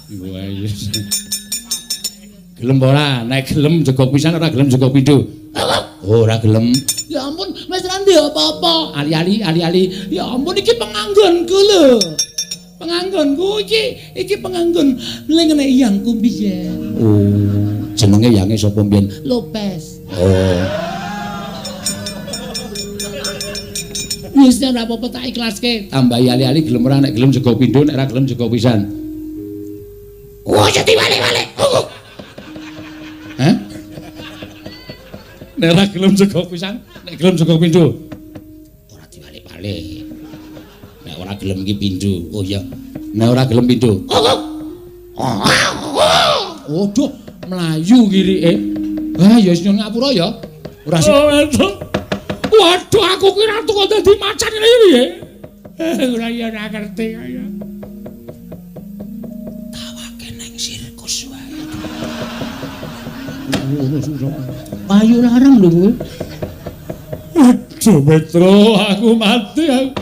Wah, gelem ora? Nek gelem jegok pisan, ora gelem jegok pindho. Oh, ora gelem. Ya ampun, wis ora ndek apa-apa. Ali-ali, ali-ali. Ya ampun, iki penganggonku lho. Penganggonku iki, iki penganggon ning ngene yangku biyen. Oh, jenenge yange sapa mbiyen? Lopez. Oh. Wis ora apa-apa, tak ikhlaske. Tambahi ali-ali, gelem ora? Nek gelem jegok pindho, nek ora gelem jegok pisan. Wah, jadi balik-balik. Hah? Nek ora gelem jegok pisan, nek gelem jegok pindho. Ora diwalik-balik. Nek ora gelem iki pindho. Oh iya. Nek ora gelem pindho. Waduh, mlayu kirike. Ah, ya wis nyuwun ngapura ya. Ora sih. Waduh, aku ki ratu kok dadi macan ngene iki piye? Ora ya ora ngerti kaya. Tawake nang sirkus wae. Payu larang lho kowe. Aduh, Metro, aku mati aku.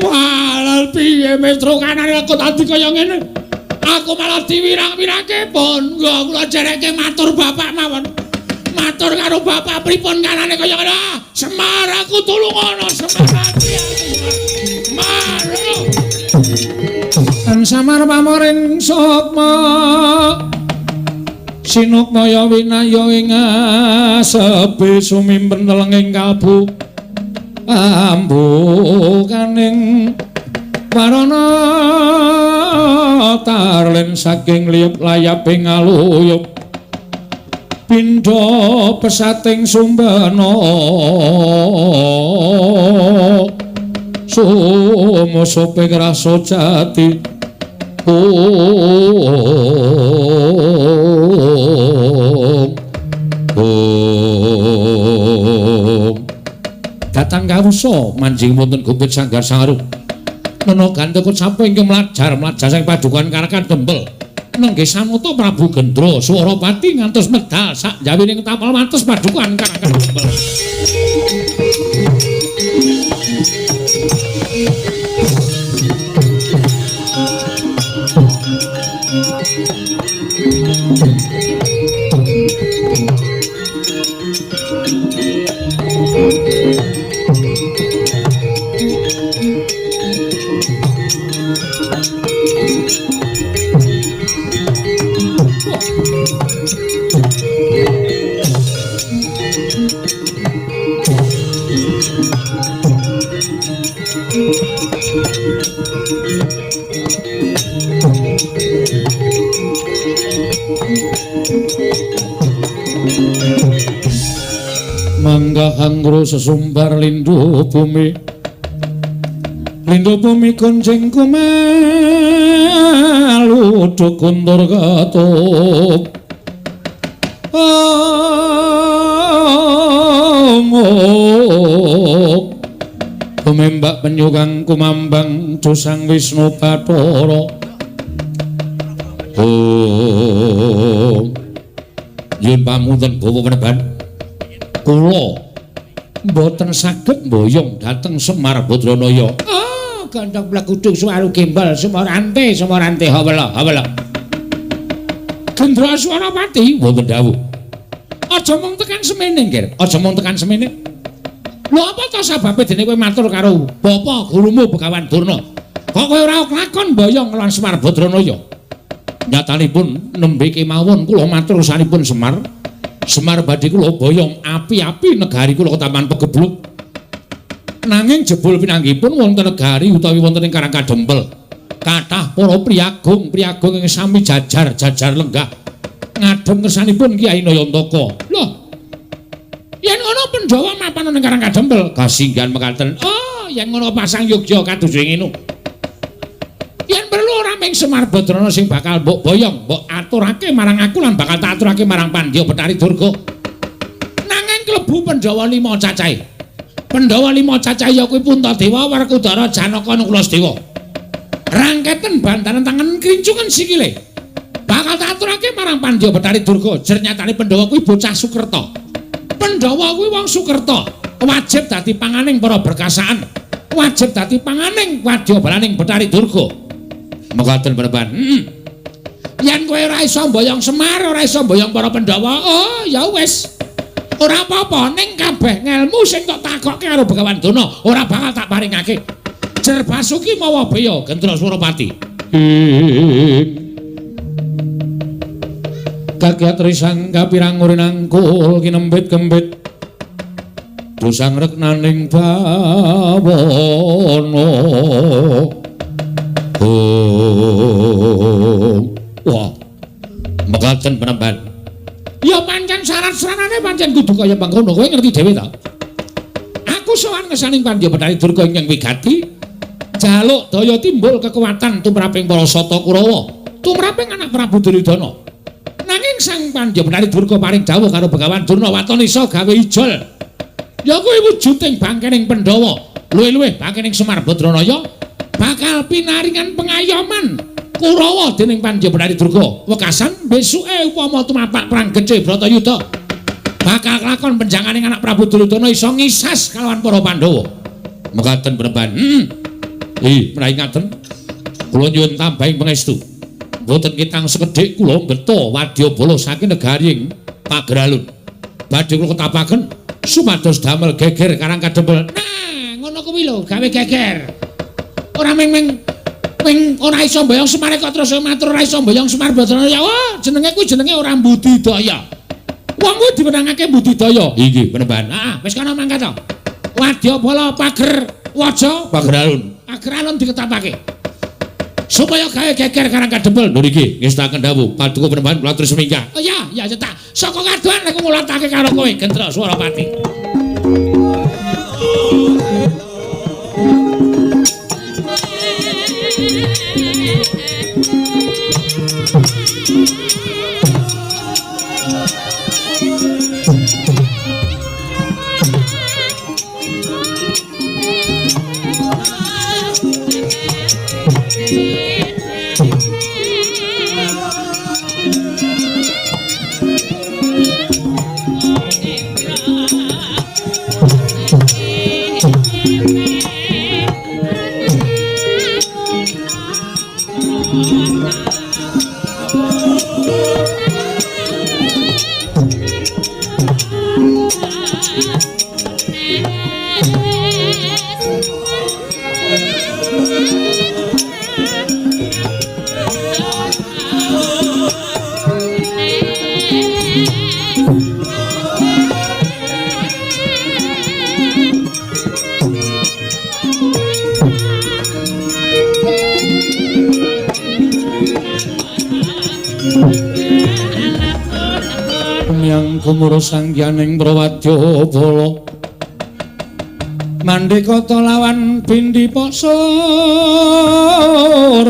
Wah, piye Metro kanane aku dadi kaya ngene. Aku malah diwirang-wirangke pun. Kula jereke matur bapak mawon. Matur karo bapak pripun kanane kaya ngene. Ah, Semar, aku tulungono, Semar, mati aku. Semar. Tan samar pamoring sukma sinukmaya winaya ing asepi sumimpen telenging kalbu ambukaning warana tarlen saking liyup layaping aluyup pindha pesating sumbana sumusupe rasa jati. Om Om Datang kawusa manjing wonten gumpit sanggar sangaru. Nena ganteka sapa ingkang mlajar mlajar saking padukuhan Karakan Dempel. Nenggih samata Prabu Gendra Swarapati ngantos medal sak jawining tapal wates padukuhan Karakan Dempel. Mangga hangro sesumbar lindu bumi, lindu bumi kunjing kumelu kuntur ketup. Om Tumembak penyu kang kumambang dosang Wisnu Bathara. Om Nyuwun pamunten Bapak Peneban, kula mboten saged mboyong dhateng Semar Badranaya. Ah, gandhang plegudung suwaru gembel sumorante sumorante hawela hawela. Gendra Swarapati wonten dawuh. Aja mung tekan semene, Nggir. Aja mung tekan semene. Lho apa ta sababe dene kowe matur karo bapa gurumu Begawan Durna? Kok kowe ora kelakon mboyong lan Semar Badranaya? Nyatanipun nembe kemawon kula matur sanipun Semar. Semar badhe kula boyong api-api negari kula ketaman pegebluk. Nanging jebul pinanggihipun wonten negari utawi wonten ing Karang Kadempel. Kathah para priyagung, priyagung ing sami jajar-jajar lenggah ngadhep ngersanipun Kyai Nayantaka. Lho. Yen ngono Pandhawa mapan ing Karang Kadempel, kasinggihan mekaten. Oh, yen ngono pasang yogya kados ngene. Yen perlu ora ming Semar Badrana sing bakal mbok boyong, mbok aturake marang aku lan bakal tak aturake marang Pandya Betari Durga. Nanging klebu Pandhawa 5 cacahe. Pandhawa 5 cacahe ya kuwi Puntadewa, Werkudara, Janaka, Nakula, Sadewa. Rangketen bantaran tangan krincungan sikile. Bakal tak aturake marang Pandya Betari Durga. Jer nyatane Pandhawa kuwi bocah Sukerta. Pandhawa kuwi wong Sukerta, wajib dadi panganing para berkasaan, wajib dadi panganing wadyabalaning Betari Durga. Mekaten Peneban. Yen kowe ora iso mboyong Semar, ora iso mboyong para Pandhawa, oh ya wis. Ora apa-apa, ning kabeh ngelmu sing tok takokke karo Begawan Durna ora bakal tak paringake. Jer Basuki mawa beya Gendra Surapati. Kakyat risang kapirang urinangkul kinembit kembit dosang reknaning bawana. Oh, wah, mekaten penemban. Ya pancen syarat-syaratane pancen kudu kaya mangkono, kowe ngerti dhewe ta? Aku sowan ngesaning Pandya Bathari Durga ingkang wigati, jaluk daya timbul kekuatan tumraping para Sata Kurawa, tumraping anak Prabu Duryudana. Nanging Sang Pandya Bathari Durga paring dawuh karo Begawan Durna waton isa gawe ijol. Ya kuwi wujuding bangkening Pandhawa, luwih-luwih bangkening Semar Badranaya bakal pinaringan pengayoman Kurawa dening Pandya Bathari Durga. Wekasan besuke upama tumapak perang gedhe Bratayuda bakal kelakon penjanganing anak Prabu Duryudana iso ngisas kalawan para Pandhawa. Mekaten penemban. Ih, menawi ngaten kula nyuwun tambahing pangestu. Mboten kitang sekedhik kula mbeta wadyabala saking negaring Pageralun. Badhe kula ketapaken supados damel geger Karang Kadempel. Nah, ngono kuwi lho, gawe geger. Ora ming ora iso mboyong Semar kok terus matur ora iso mboyong Semar Badrana. Ya wah, jenenge kuwi jenenge ora budidaya. Wong kuwi diwenangake budidaya. Inggih, penemban. Heeh, wis kono mangkat to. Wadyabala pager waja Pageralun. Pageralun diketapake. Supaya gawe geger Karang Kadempel. Lho niki ngestaken dawuh paduka penemban kula terus minggah. Oh iya, ya cetak. Saka kadohan aku ngulatake karo kowe Gendra Surapati. Yang gumuruh sangyaning Prawadyabala mandhekata lawan bindi pasur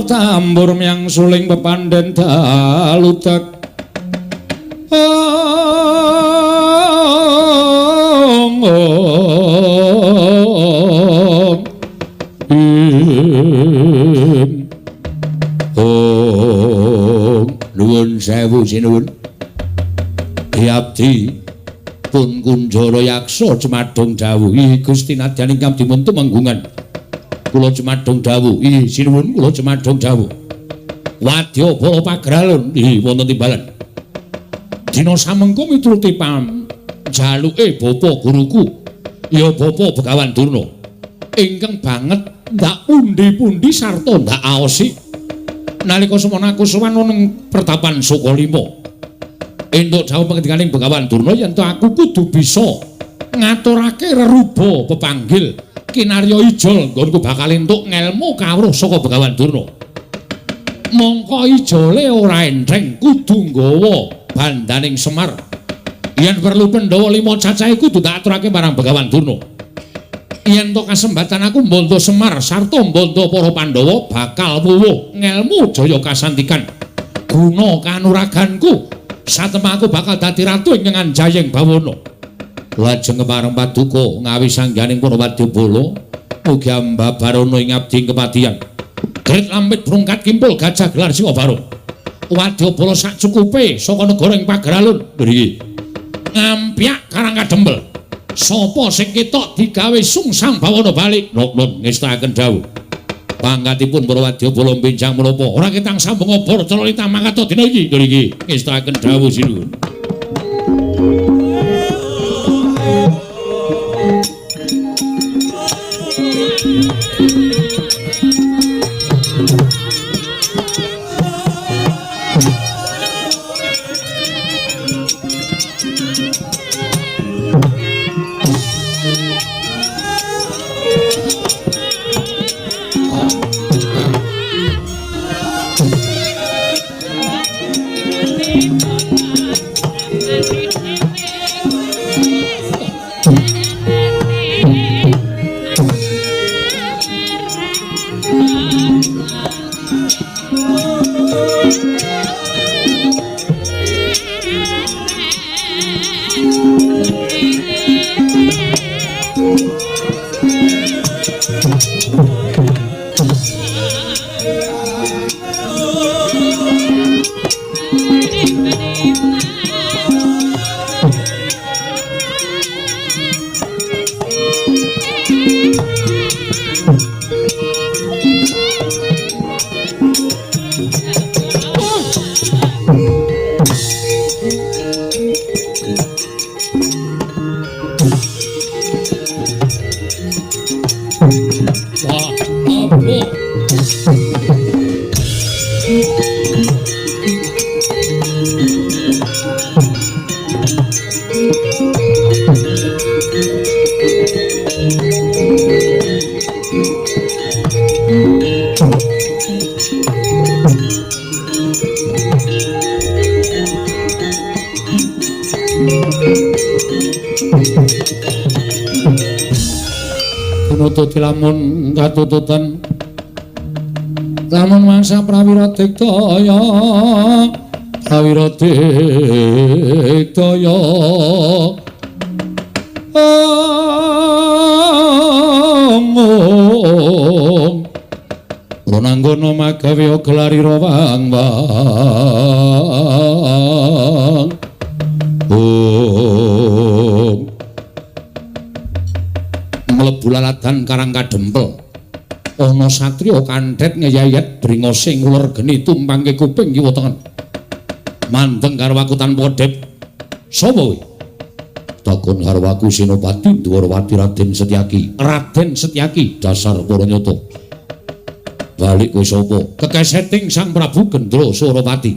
tambur myang suling pepandhen daludak. Ong ong im ong nuwun sewu sinuwun. Abdi pun Kunjara Yaksa jemadong dawuh. Gusti nadyan ingkang dipun tumenggungan kula jemadong dawuh. Sinuwun kula jemadong dawuh. Wadyabala Pageralun wonten timbalan. Dina samengko mituruti pamjaluke bapa guruku ya Bapa Begawan Durna ingkang banget ndak pundi-pundi sarta ndak aosi nalika semana aku sowan ning pertapan Sukalima. Entuk dawuh pangendikaning Begawan Durna yen to aku kudu bisa ngaturake reruba pepanggil kinarya ijol nggonku bakal entuk ngelmu kawruh saka Begawan Durna. Mongko ijole ora entheng kudu nggawa bandaning Semar. Yen perlu Pandhawa 5 cacahe kudu tak aturake marang Begawan Durna. Yen to kasembatan aku mbondo Semar sarta mbondo para Pandhawa bakal wuwuh ngelmu jaya kasantikan guna kanuraganku. Satemah aku bakal dadi ratu ing Anjayeng Bawana. Lajeng kepareng paduka ngawi sangganing para wadyabala mugi ambabarana ing abdi kepatihan. Grit lampit brungkat kimpul gajah gelar Singabarong. Wadyabala sak cukupe saka negara ing Pageralun mriki. Ngampyak Karang Kadempel. Sapa sing ketok digawe sungsang bawana balik? Nok-nok ngestakaken dawuh. Pangkatipun para wadyabala benjang menapa ora ketang sambung obor cara mangkat dina iki ngriki ngestakaken dawuh sinuwun. Tinututi lamun katututan lamun mangsa prawira diktaya prawira diktaya omong ronanggana magawe gelarira wang wang om mlebu lalatan Karang Kadempel ana satriya kandhet ngeyayet bringose nguler geni tumpangke kuping kiwa tengen mandeng karo aku tanpa kedhep. Sapa kowe? Takon karo aku Senopati Dwarawati Raden Setyaki. Raden Setyaki dasar para nyata. Balik kowe sapa? Kekeseting Sang Prabu Gendra Surapati.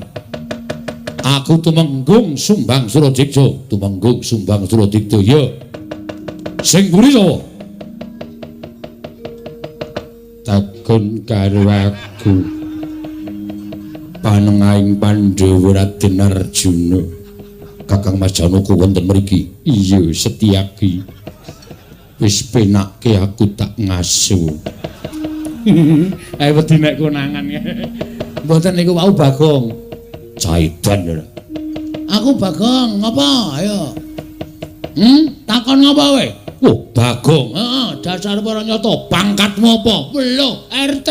Aku tumenggung Sumbang Suradiksa. Tumenggung Sumbang Suradiksa. Ya. Sing mburi sapa? Takon karo aku panengahing Pandhawa Raden Arjuna. Kakang Mas Janaka wonten mriki. Iya Setyaki. Wis penake aku tak ngaso. Ayo wedi nek konangan. Mboten niku wau Bagong. Caidan lho. Aku Bagong, ngapa? Ayo. Takon ngapa kowe? Oh, Bagong. Heeh, dasar para nyata. Pangkatmu apa? Lho, RT.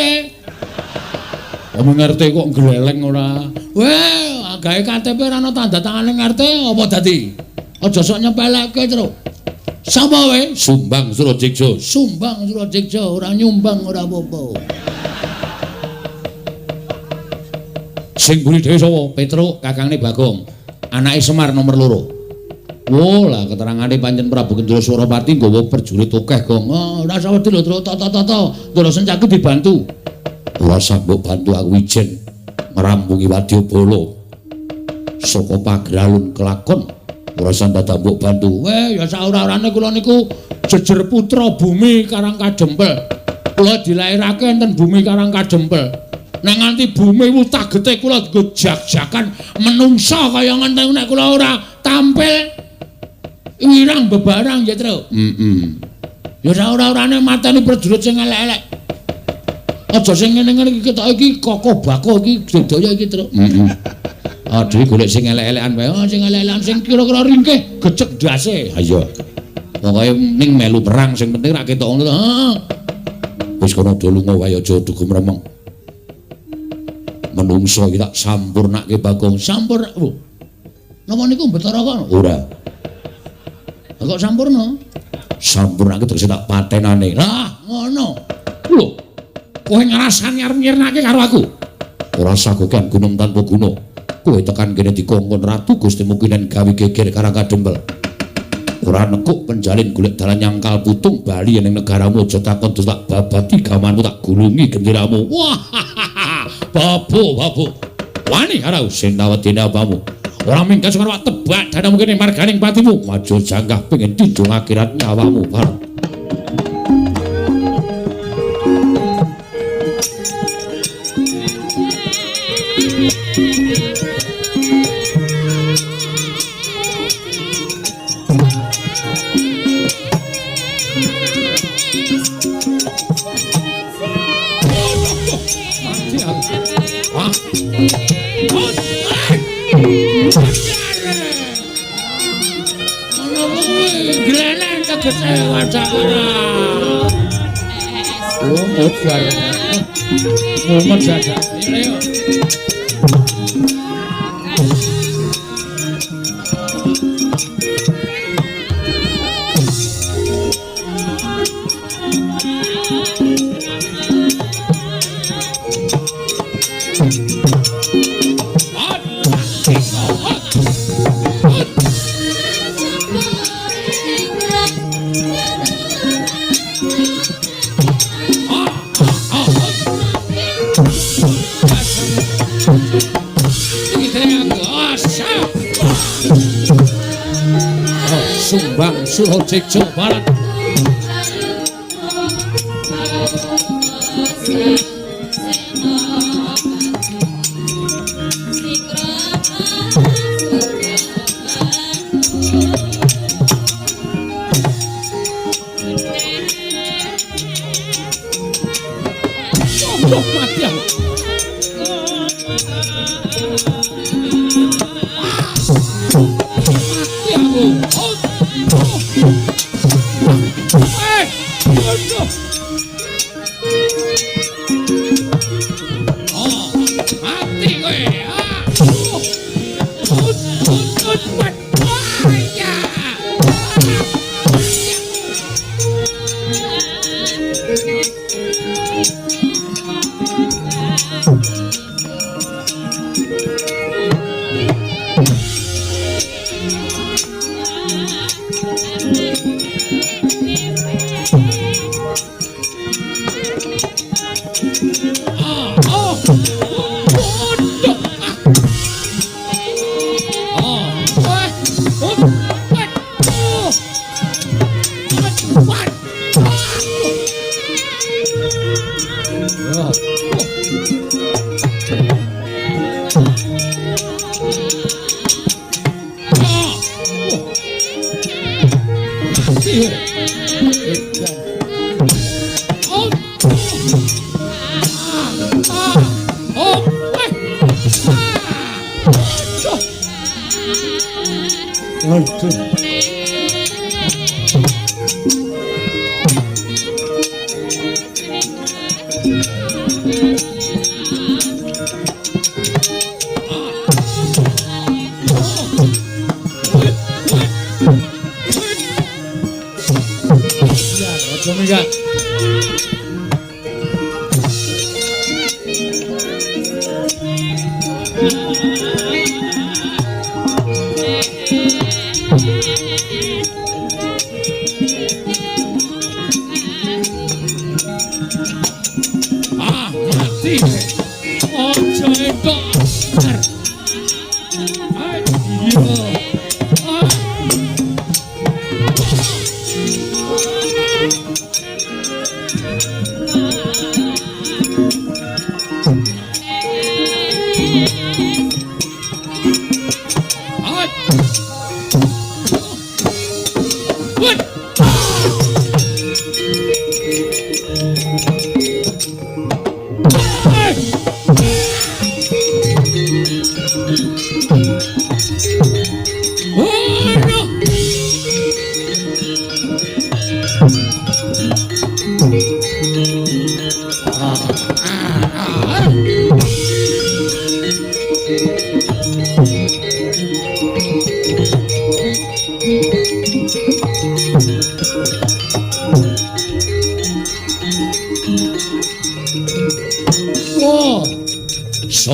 Omong RT kok gleleng ora? Weh, gawe KTP ora ana tanda tangane RT apa dadi? Aja sok nyepelekke, Truk. Sapa kowe? Sumbang Suradiksa. Sumbang Suradiksa, ora nyumbang ora apa-apa. Sing mburi dhewe sapa? Petruk, kakangne Bagong. Anake Semar nomor 2. Oh lah keterangane pancen Prabu Gendra Surapati nggawa prajurit akeh, Gong. Oh, ora usah wedi lho, Truk. Toto-toto. Ndara Sencaki dibantu. Ora usah mbok bantu aku ijen ngrampungi wadyabala. Saka pagralun kelakon ora usah dadak mbok bantu. Weh, ya saora-orane kula niku jejer putra bumi Karang Kadempel. Kula dilairake enten bumi Karang Kadempel. Nek nganti bumi wutagete kula nggo jak-jakan menungsa kaya ngenten nek kula ora tampil wirang bebarang ya, Truk. Heeh. Ya saora-orane mateni prajurit sing elek-elek. Aja sing ngene-ngene iki ketok iki kokoh bakoh iki sedaya iki, Truk. Heeh. Aduh golek sing elek-elekan wae. Oh, sing elek-elekan sing kira-kira ringkih gecek ndase. Ha iya. Pokoke ning melu perang sing penting ra ketok ngono to. Heeh. Wis kono do lunga wae aja dugu mremeng. Menungso iki tak sampurnake Bagong. Sampur. Oh. Napa niku Betara kono? Ora. Lah kok sampurna? Sampurnake tegese tak patenane. Lah, ngono. Lho. Kowe ngrasani arep nyirnake karo aku. Ora sagokan gunung tanpa guna. Kowe tekan kene dikongkon Ratu Gusti Mukinen gawe geger Karang Kadempel. Ora nekuk penjalin golek dalan nyangkal putung bali ning negaramu aja takon terus tak babati gamanmu tak gulungi genderamu. Wah. Babu, babu. Wani karo sing tawedene apamu. Ora minggat karo tebak danamu kene marganing patimu. Maju janggah pengin tinjung akhirat nyawamu bar. Sumbang Surojek Jawa Barat. Mati aku. Mati aku. Mati kowe.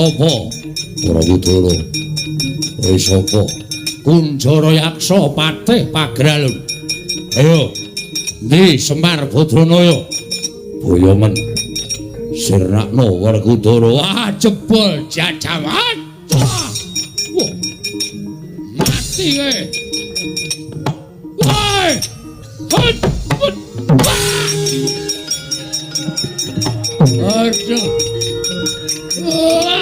Sapa? Werkudara. Kowe sapa? Kunjara Yaksa Patih Pagralun. Ayo. Ndi Semar Badranaya? Boyomen. Sirnakno Werkudara. Wah, jebol jajawan. Wah. Mati kowe. Woi. Hut. Hut. Aduh. Wah.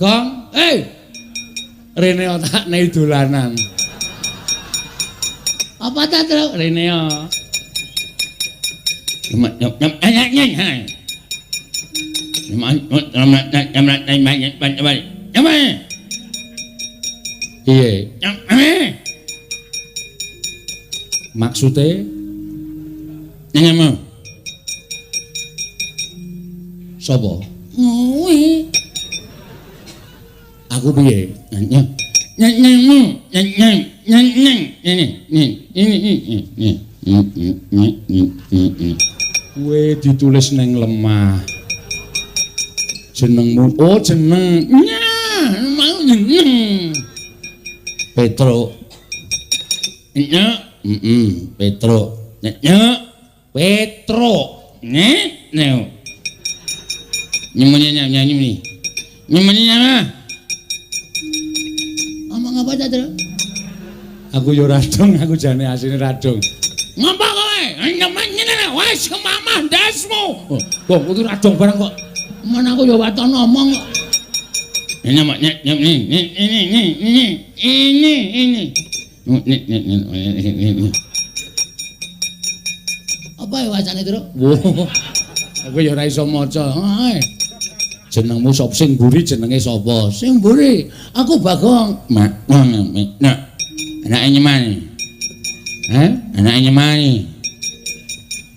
Gong, eh, rene otakne dolanan. Apa ta, Truk? Rene yo. Piye? Maksude nyemu. Sapa? Kuwi. Aku piye? Kowe ditulis neng lemah. Jenengmu, oh jeneng. Nyah, mau jeneng. Petro. Nyah, Petro. Nyah, Petro. Nih, nih. Nyemene nyemene. Nyemene nyapa? Ngomong apa ta, Tru? Aku yo radong, aku jane asline radong. Ngapa kowe? Nyemene wis kemamah ndasmu. Kok kudu radong barang kok. Men aku yo waton ngomong kok. Ini ini ini ini. Apa ya wacane, Tru? Aku ya ora iso maca. Jenengmu sapa? Sing mburi jenenge sapa? Sing mburi aku Bagong. Mak, nah. Anake nyemani. Hah? Anake nyemani.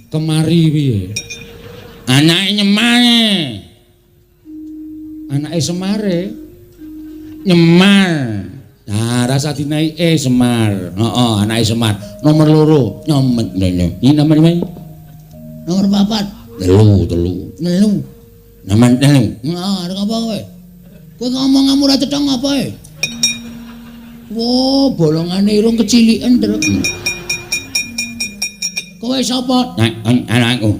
Kemari piye? Anake nyemani. Anake Semare. Nyemar. Nah, rasa dinaike Semar. Heeh, anake Semar. Nomor 2. Nyomet. Ini nomor 5. Nomor 4. Telu. Telu. Nomor 3. Nah, arep apa kowe? Kowe ngomong kamu ora cetha ngapa e? Wo, bolongane irung keciliken, Truk. Kowe sapa? Anakku.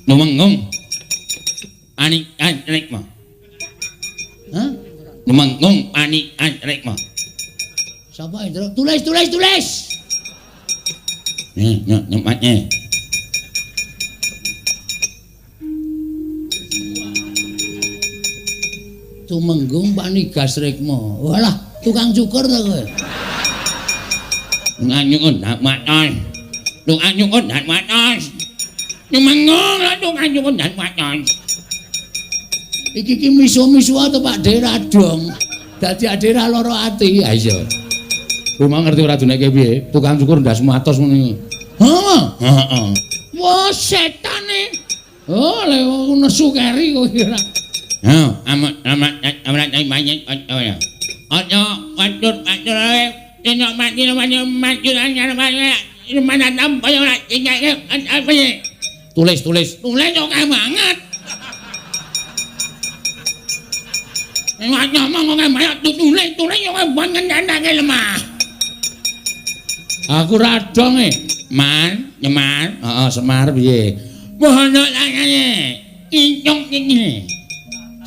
Numenggung. Ani Rikma. Hah? Numenggung Ani Rikma. Sapa, Truk? Tulis, tulis, tulis. Nih, nyempatnya. Tumenggung Panigas Rikma. Walah, tukang cukur ta kowe? Nganyukun dak matos. Tukang nyukur dak matos. Tumenggung lah tukang nyukur dak matos. Iki ki misu-misu to Pak De radong. Dadi ade ra lara ati. Ha iya. Kowe mau ngerti ora duneke piye? Tukang cukur ndasmu atos ngene. Heeh. Heeh. Wah, setane. Oh, lek nesu keri kowe ora. Hah, amat banyak ya. Ojo watur ae tinok mati mati mana tampa ya apa. Tulis tulis. Tulis oke banget. Ngomong oke banget tulis tulis oke banget nandake lemah. Aku radong e. Man, Nyemar. Heeh, Semar piye? Bono tangane. Rincung iki.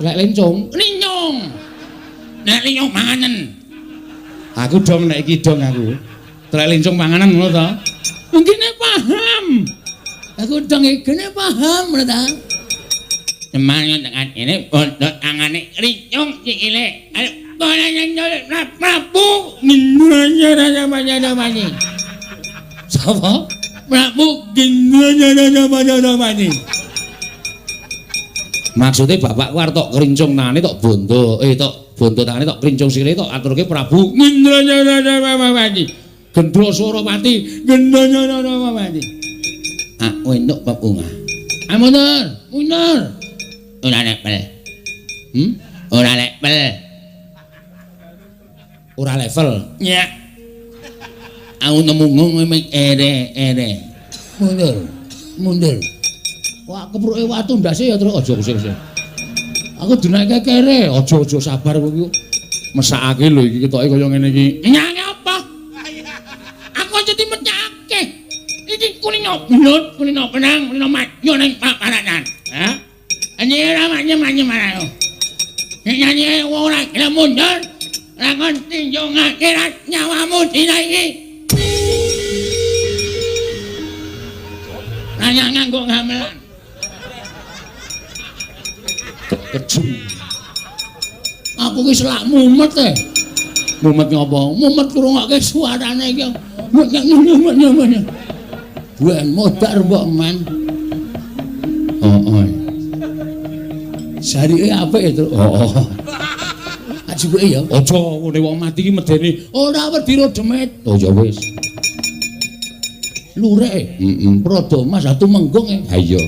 Telek lencung, rincung. Nek rincung manganen. Aku dong nek iki dong aku. Telek lencung manganan ngono to. Mungkin paham. Aku dong iki paham ngono ta. Semangat dengan ini bontot tangane rincung sikile. Ayo Prabu Gendra. Sapa? Prabu Gendra. Maksudnya bapakku arep tok krincung tangane tok bondo, tok bondo tangane tok krincung sikile tok aturke Prabu Gendra. Gendra Surawati Gendra. Aku entuk bebungah. Ah mundur, mundur. Ora level. Ora level. Ora level. Ya. Aku nemu ngono ere-ere. Mundur, mundur. Wah, kepruke watu ndase ya terus aja kusir-kusir. Aku dinaike kere, aja-aja sabar kowe iki. Mesakake lho iki ketoke kaya ngene iki. Nyane apa? Aku aja dimecake. Iki kulino belut, kulino benang, kulino madya ning paparanan. Ha? Ini ora manyem-manyem marang. Nek nyanyi wong ora gelem mundur, ora kon tinjungake nyawamu dina iki. Nanya nganggo gamelan. Kejem. Aku ki selak mumet e. Mumet ngopo? Mumet ngrungokke suarane iki. Mumet. Ben modar mbok men. Heeh. Jarike apik itu. Heeh. Ajuke ya. Aja ngene wong mati iki medeni. Ora wedi ro demit. Oh ya wis. Lurek. Heeh. Prada Mas atu menggung e. Ha iya.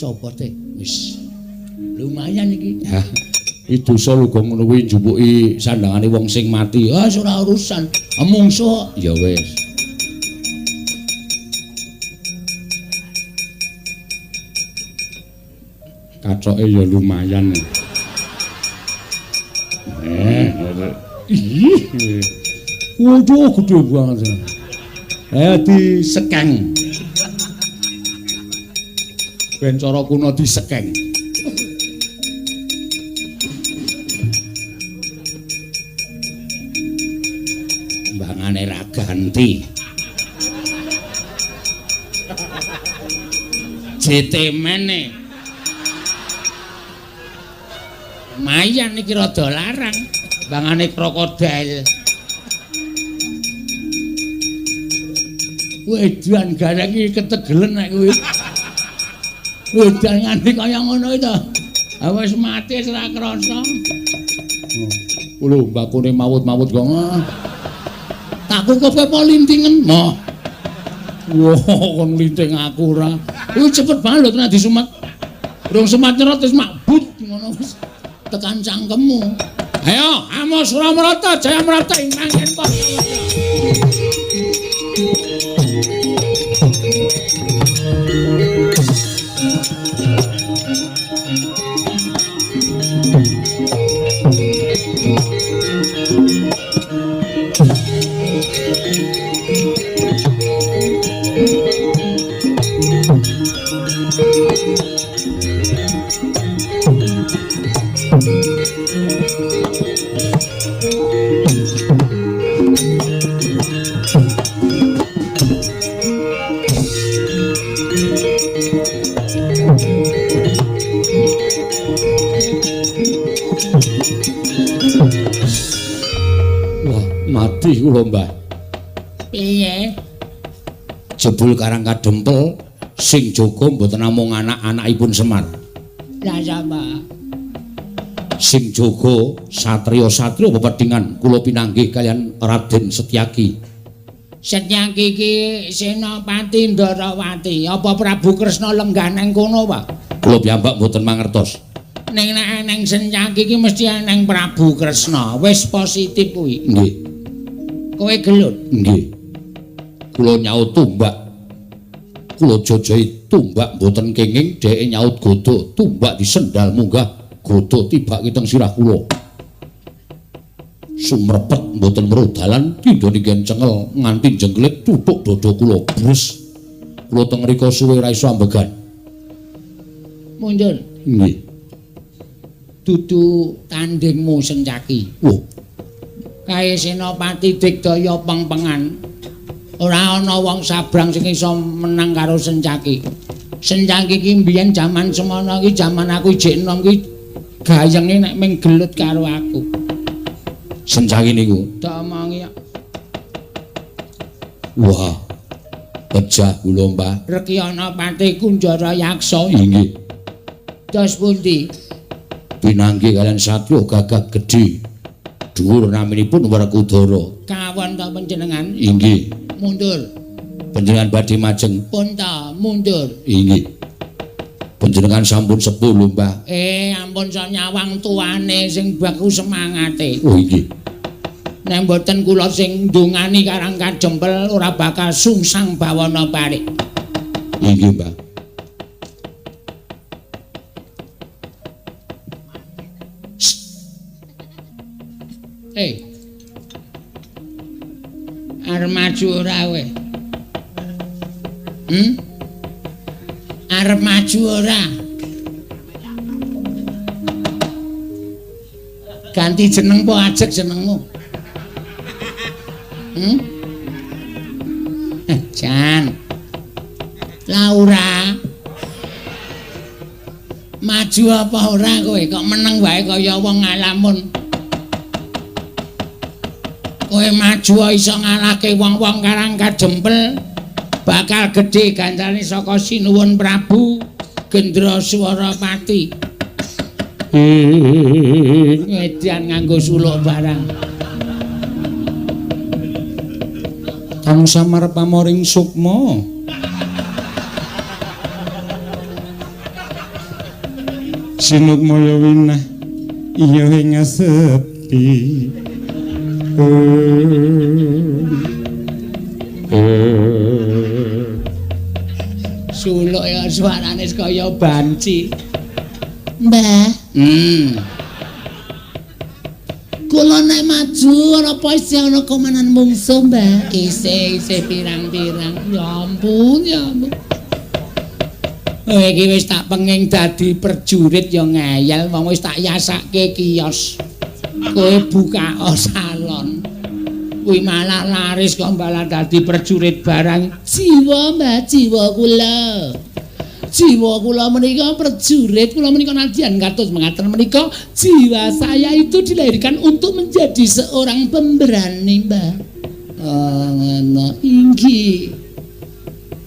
Copote wis. Lumayan iki. Hah. Iki dosa lho gong ngono kuwi njupuki sandangane wong sing mati. Ah ora urusan. Mungsuh. Ya wis. Kacoke ya lumayan. Ih. Waduh gede banget. Disekeng. Ben cara kuno disekeng. Mbangane ra ganti. JT mene. Lumayan iki rada larang. Mbangane krokodil. Wedan gareng iki ketegelen nek kuwi. Wedan nganti kaya ngono iki to. Wis mati wis ora krasa. Lho mbakune mawut-mawut kok. Tak kukupke po lintingen. Moh. Wah, kon linting aku ora. Kuwi cepet banget lho tenan disumet. Durung semat nyerot wis makbut ngono wis tekan cangkemmu. Ayo, amo Suramarta, Jayamrata ing mangken kok. Wah, mati kula, Mbah. Piye? Jebul Karang Kadempel sing jaga mboten namung anak-anakipun Semar. Lah sapa? Sing jaga satriya-satriya pepedhingan kula pinanggih kaliyan Raden Setyaki. Setyaki iki Senopati Ndarawati. Apa Prabu Kresna lenggah nang kono, Pak? Kula piyambak mboten mangertos. Ning nek eneng Setyaki iki mesti eneng Prabu Kresna. Wis positif kuwi. Nggih. Kowe gelut? Nggih. Kula nyaut tumbak. Kula jojohi tumbak mboten kenging, dheke nyaut godhog, tumbak disendal munggah, godhog tibake teng sirah kula. Sumrepet mboten weruh dalan, pindha ninggen cengel nganti jengklit tutuk dada kula. Bres. Kula teng mriku suwe ra iso ambegan. Mundur. Nggih. Dudu tandingmu Sencaki. Wah. Kae Senopati Digdaya pengpengan. Ora ana wong sabrang sing iso menang karo Sencaki. Sencaki iki mbiyen jaman semono iki jaman aku ijek enom iki gayenge nek ming gelut karo aku. Sencaki niku tak omongi. Wah. Pejah kula, Mbah. Rekyana Pati Kunjara Yaksa. Inggih. Dos pundi? Pinanggih kalian satya gagah gedhe. Dhuwur naminipun Werkudara. Kawon ta panjenengan? Inggih. Mundur. Panjenengan badhe majeng. Pun ta, mundur. Inggih. Panjenengan sampun sepuh lho, Mbah. Ampun sok nyawang tuane sing baku semangate. Oh, inggih. Nek mboten kula sing ndongani Karang Kadempel ora bakal sungsang bawana parik. Inggih, Mbah. Arep maju ora kowe? Arep maju ora? Ganti jeneng po ajeg jenengmu? Jan. Laura. Maju apa ora kowe? Kok meneng wae kaya wong ngalamun. Kowe maju iso ngalahke wong-wong Karang Kadempel. Bakal gedhe ganjarane saka Sinuwun Prabu Gendra Swarapati. Ngedan nganggo suluk barang. Kang samar pamoring sukma. Sinukmaya winah iya ing sepi. Suluk ya suarane kaya banci. Mbah. Kula nek maju ana apa isih ana komanan mungsuh, Mbah? Isih pirang-pirang. Ya ampun, ya ampun. Iki wis tak penging dadi prajurit ya ngeyel, wong wis tak yasake kios. Kowe buka salon. Kuwi malah laris kok malah dadi prajurit barang. Jiwa, Mbah, jiwa kula. Jiwa kula menika prajurit, kula menika nadyan kados mengaten menika jiwa saya itu dilahirkan untuk menjadi seorang pemberani, Mbah. Oh, ngono. Inggih.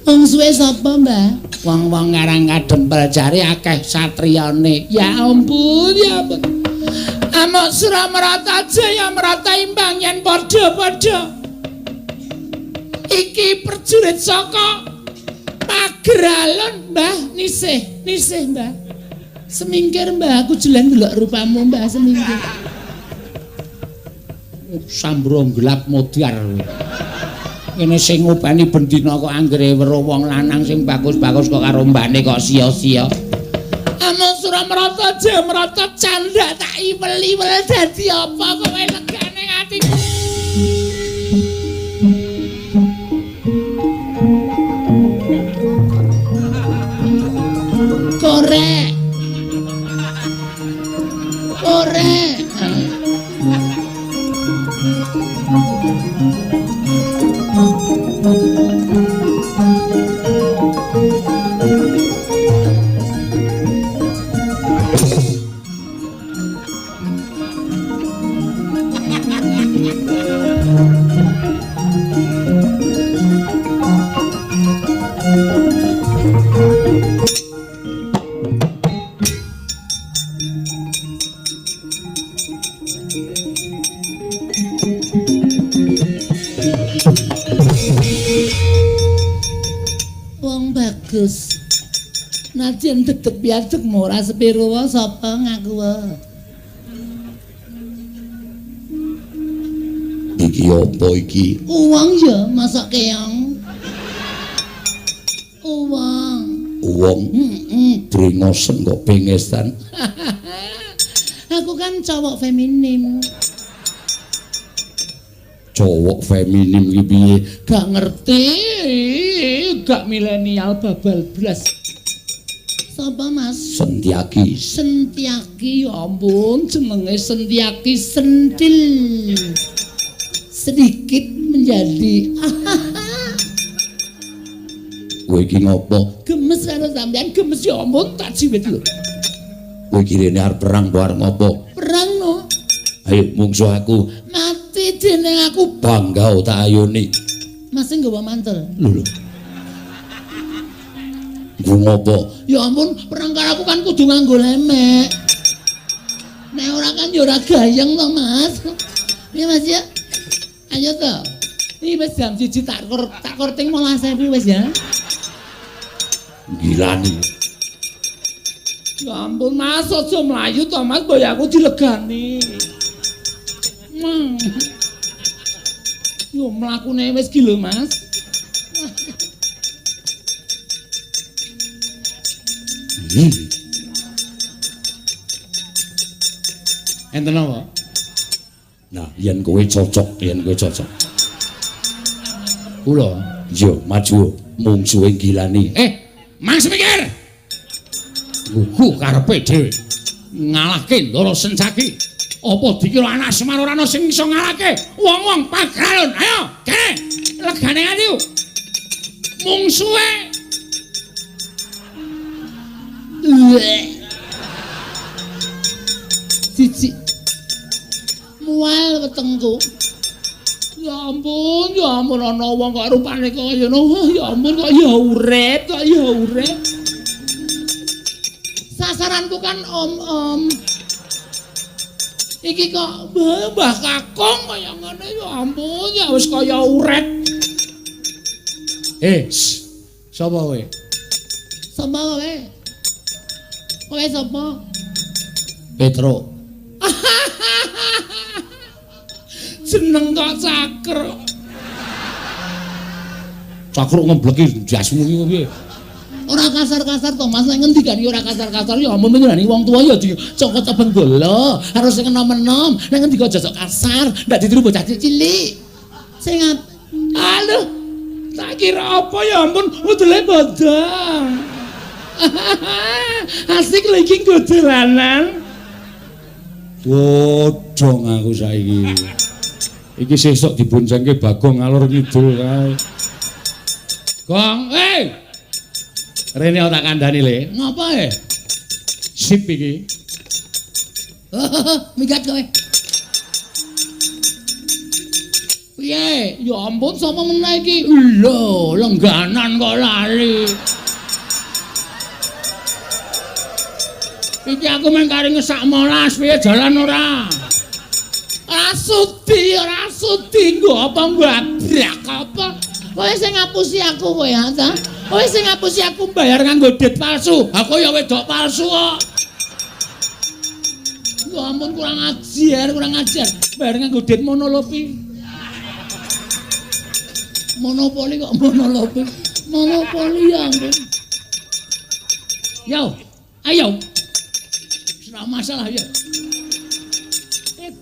Wong suwe sapa, Mbah? Wong-wong Karang Kadempel jare akeh satriyane. Ya ampun, ya ampun. Amok Suramerata jaya merata imbang yen padha-padha. Iki prajurit saka Pageralon, Mbah, nisih, nisih, Mbah. Semingkir, Mbah, aku jelang ndelok rupamu, Mbah, semingkir. Sambro gelap modar. Ngene sing ngopeni bendina kok anggere weruh wong lanang sing bagus-bagus kok karo mbane kok sia-sia. Amung Suramerata jaya merata candhak tak iwel-iwel dadi apa kowe legane atiku. Korek. Korek. Bagus. Nadyan dedeg piadeg ora sepiro wae sapa ngaku wae. Iki apa iki? Uwong ya, masak keong. Uwong. Uwong. Heeh. Brengosen kok bengesan. Aku kan cowok feminim. Cowok feminim iki piye? Gak ngerti, gak milenial babal blas. Sapa, Mas? Sentiaki. Sentiaki, ya ampun, jenenge Sentiaki sentil. Sedikit menjadi. Kowe iki ngopo? Gemes karo sampean, gemes ya ampun tak jiwit lho. Kowe iki rene arep perang apa arep ngopo? Perang no. Ayo mungsuh aku. Mati jeneng aku. Bangga tak ayoni. Mas sing nggawa mantel. Lho lho. Nggo ngopo? Ya ampun, perang karo aku kan kudu nganggo lemek. Nek ora kan ya ora gayeng to, Mas. Iya, Mas ya. Ayo to. Iki wis jam 1 tak korting 15.000 wis ya. Gilani. Ya ampun, Mas, aja mlayu to, Mas, mbok aku dilegani. Yo mlakune wis ki lho, Mas. Enten apa? Nah, yen kowe cocok, yen kowe cocok. Kula, iya, maju mungsuhe Gilani. Mas mikir. Gugu karepe dhewe. Ngalahke Ndara Sencaki. Apa dikira anak Semar ora ana sing iso ngalahke wong-wong Pagralon? Ayo, kene. Legane ati. Mungsuhe. Siji. Mual wetengku. Ya ampun ana wong kok rupane kaya ngono. Ya ampun kok ya urip, kok ya urip. Sasaranku kan om-om. Iki kok Mbah Kakung kaya ngene ya ampun, ya wis kaya uret. Sapa kowe? Sapa kowe? Kowe sapa? Petro. Jeneng kok Cakruk. Cakruk ngembleki ndasmu iki piye? Ora kasar-kasar to Mas, nek ngendikan ora kasar-kasar ya ampun nyenani wong tuwa ya dicokot benggala, harus sing enom-enom, nek ngendika aja sok kasar, ndak ditiru bocah cilik. Sing aduh, tak kira apa ya ampun, udele bodong. Asik lho iki nggo dolanan. Bodong aku saiki. Iki sesuk diboncengke Bagong ngalor ngidul kae. Gong, Rene tak kandhani le. Ngapa e? Sip iki. Minggat kowe. Piye? Ya ampun sapa meneh iki? Lho, lengganan kok lali. Iki aku mung kari ngesak molas, piye jalan ora? Ora sudi, ora sudi nggo apa ngabrak apa? Kowe sing ngapusi aku kowe ya ta? Kowe sing ngapusi aku bayar nganggo dit palsu. Aku ya wedok palsu kok. Ya ampun kurang ajar, kurang ajar. Bayar nganggo dit monolopi. Monopoli kok monolopi. Monopoli ya ampun. Yo, ayo. Ora masalah ya.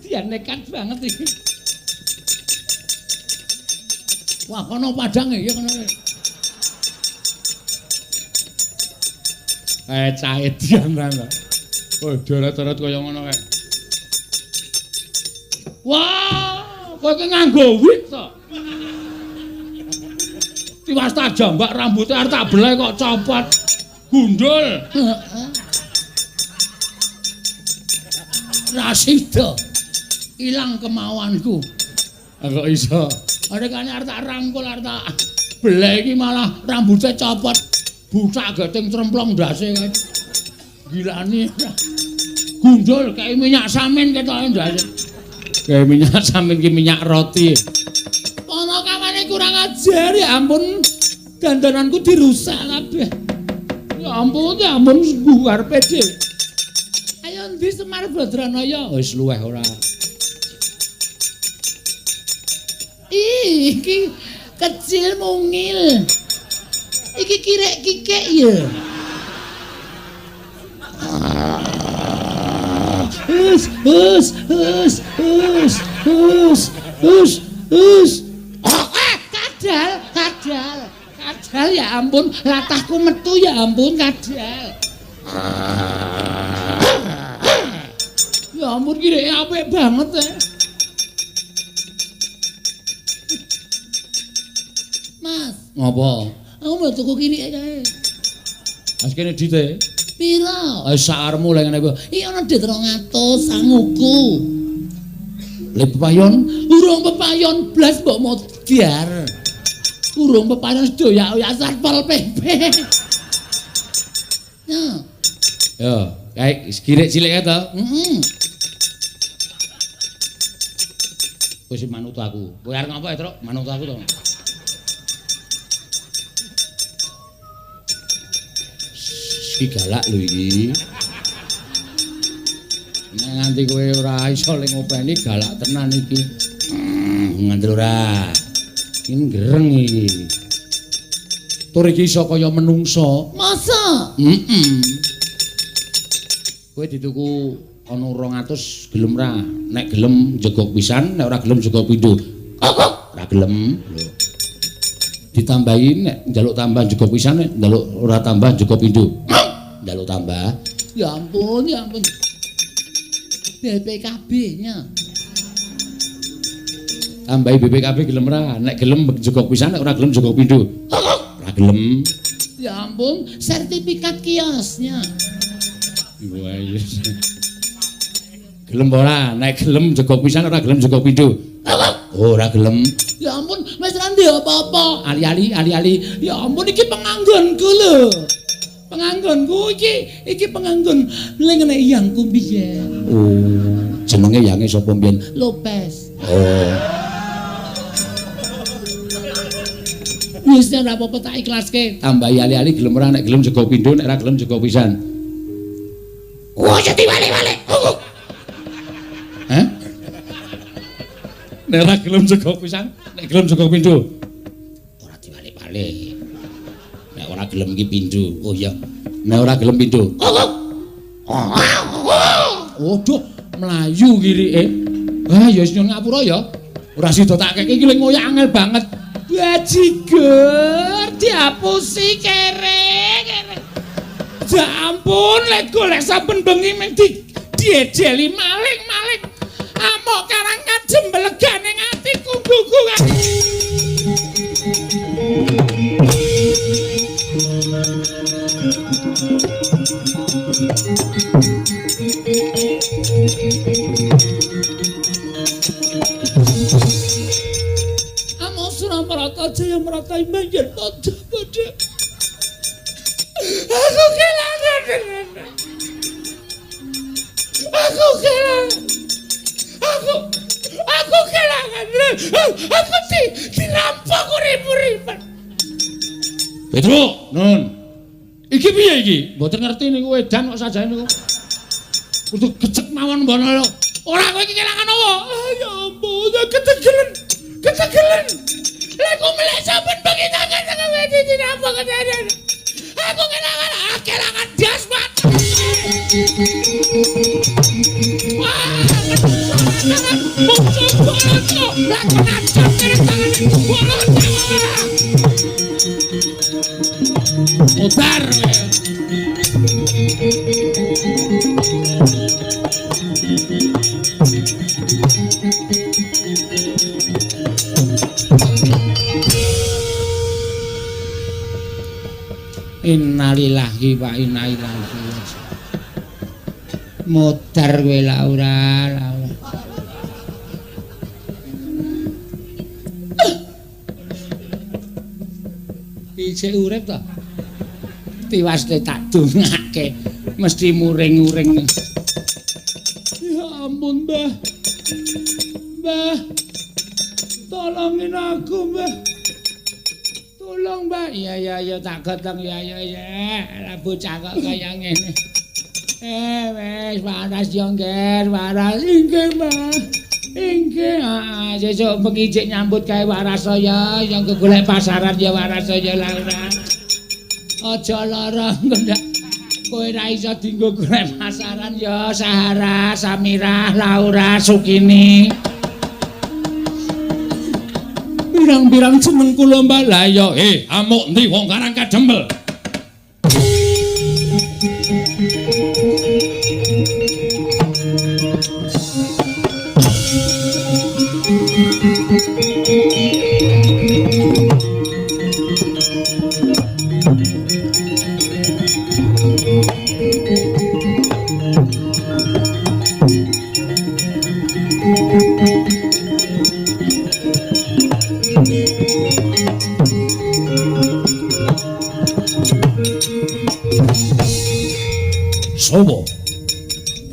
Dia nekat banget iki. Wah, kono padange ya kono. Cah edian ta. Oh, doret-doret kaya ngono kae. Wah, kowe ki nganggo wig to. Tiwas tak jambak rambutnya arep tak belai kok copot. Gundul. Heeh. Ra sida. Ilang kemauanku. Kok iso? Arekane arep tak rangkul arep tak belai iki malah rambutnya copot. Busak geting tremplong ndase kae. Gilani. Gundul kayak minyak samin ketoke ndase. Kayak minyak samin ki minyak roti. Ana kawane kurang ajar ya ampun. Dandananku dirusak kabeh. Ya ampun, ya ampun arepe dhewe. Ayo ndi Semar Badranaya? Wis luweh ora. Iki kecil mungil. Iki kirek kikek ya. Hus hus hus hus hus hus hus. Kadal, kadal, kadal ya ampun, latahku metu ya ampun kadal. Ya ampun kirike apik banget e. Mas, Ngopo? Aku mau tuku kirike kae. Wis kene dite. Pira? Wis sakarepmu lek ngene kuwi. Iki ana dit 200 sanguku. Le pepayon? Urung pepayon blas mbok modar. Urung pepayon sedoyak-oyak Satpol PP. Ya. Yo, kae kirik cilik kae to? Heeh. Kowe sing manut aku. Kowe arep ngopo, Truk? Manut aku to. Iki galak lho iki. Nek nganti kowe ora iso le ngopeni galak tenan iki. Nganti ora. Iki gereng iki. Tur iki iso kaya menungso. Masa? Heeh. Kowe dituku ana 200 gelem ra? Nek gelem jegok pisan, nek ora gelem jegok pindho. Ora gelem. Lho. Ditambahi nek njaluk tambah jegok pisan, nek njaluk ora tambah jegok pindho. Njaluk tambah. Ya ampun, ya ampun. BPKB-nya. Tambahi BPKB gelem ra? Nek gelem jegok pisan, nek ora gelem jegok pindho. Ora gelem. Ya ampun, sertifikat kiosnya. Wah, gelem ora? Nek gelem jegok pisan, ora gelem jegok pindho. Ora gelem. Ya ampun, wis ra ndek apa-apa. Ali-ali, ali-ali. Ya ampun, iki penganggonku lho. Penganggonku iki penganggon lengene yangku mbiyen. Oh, jenenge yange sapa mbiyen? Lopez. Oh. Wis ora apa-apa tak ikhlaske. Tambahi ali-ali gelem ora? Nek gelem jegok pindho, nek ora gelem jegok pisan. Wah, jadi balik-balik. Hah? Nek ora gelem jegok pisan, nek gelem jegok pindho. Ora diwalik-balik. Nek ora gelem iki pindho. Oh iya. Nek ora gelem pindho. Waduh, mlayu kirike. Ah, ya wis nyuwun ngapura ya. Ora sida tak keke iki lek ngoyak angel banget. Bajigur diapusi kere kere. Ya ampun, lek golek saben bengi mung diejeli maling-maling. Amok karang kajem belegane atiku gugu. Amok Suramarata Jaya Marata Imbanjen Padha padha. Aku kelangan. Aku kelangan. Aku kelangan. Aku dirampok urip-uripan. Petro, nun. Iki piye iki? Mboten ngerti niku edan kok sajane niku. Kudu gecek mawon mbono lho. Ora kowe iki kelangan apa? Ya ampun, ya ketegelen. Ketegelen. Lek ku melek saben bengi tangan tangan wedi dirampok ketegelen. Aku kelangan, kelangan das mati. Wah, Mutar. Innalillahi wa inna ilaihi raji'un. Modar kowe Laura, Laura. Isih urip to? Tiwas le tak dongake mesti muring-muring. Ya ampun, Mbah. Mbah. Tolongin aku, Mbah. Tolong, Mbah. Iya iya iya tak gotong ya ya ya. Lah bocah kok kaya ngene. Wis waras yo, Ngger, waras. Inggih, Mbah. Inggih, heeh, sesuk bengi cek nyambut gawe waras saya, yang golek pasaran ya waras saya Laura. Aja lara ngendak. Kowe ra iso dienggo golek pasaran ya Sahara, Samirah, Laura, Sukini. Pirang-pirang jeneng kula Mbah. Lah ya, amuk ndi wong Karang Kadempel.